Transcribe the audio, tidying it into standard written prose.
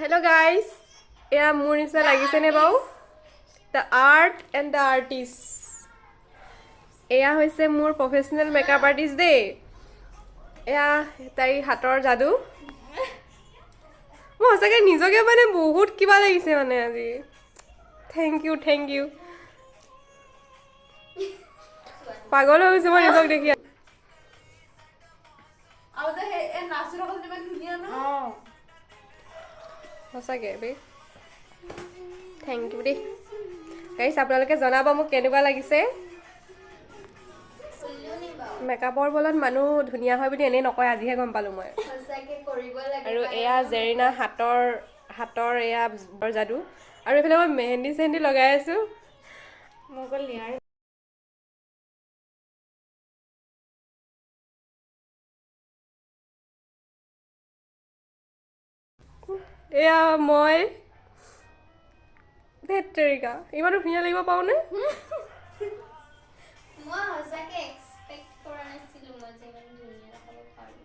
Hello' guys, এয়া মোৰ নিচিনা লাগিছেনে বাৰু? The art and the artist. এয়া হৈছে মোৰ প্ৰফেচনেল মেকআপ আৰ্টিষ্ট দেই। এয়া তাইৰ হাতৰ যাদু। মই সঁচাকৈ নিজকে মানে বহুত কিবা লাগিছে মানে আজি। Thank U, thank U. পাগল হৈ গৈছোঁ মই নিজক দেখি। আৰু যে সেই এই নাচি থকা ইমান ধুনীয়া ন। সঁচাকৈ বে, thank U দেই গাইছ। আপোনালোকে জনাব মোক কেনেকুৱা লাগিছে। মেকআপৰ বলত মানুহ ধুনীয়া হয় বুলি এনেই নকয়, আজিহে গম পালোঁ মই। সঁচাকে কৰিব লাগে। আৰু এয়া জেৰিনা হাতৰ এয়া বৰ যাদু। আৰু এইফালে মই মেহেন্দি চেহেন্দি লগাই আছোঁ। মই অকল নিয়াৰ। এয়া মই, ধেত তেৰিকা, ইমানো ধুনীয়া লাগিব পাৰোঁনে? মই সঁচাকে এক্সপেক্ট কৰা নাছিলো মই যে ইমান ধুনীয়া দেখাব পাৰোঁ।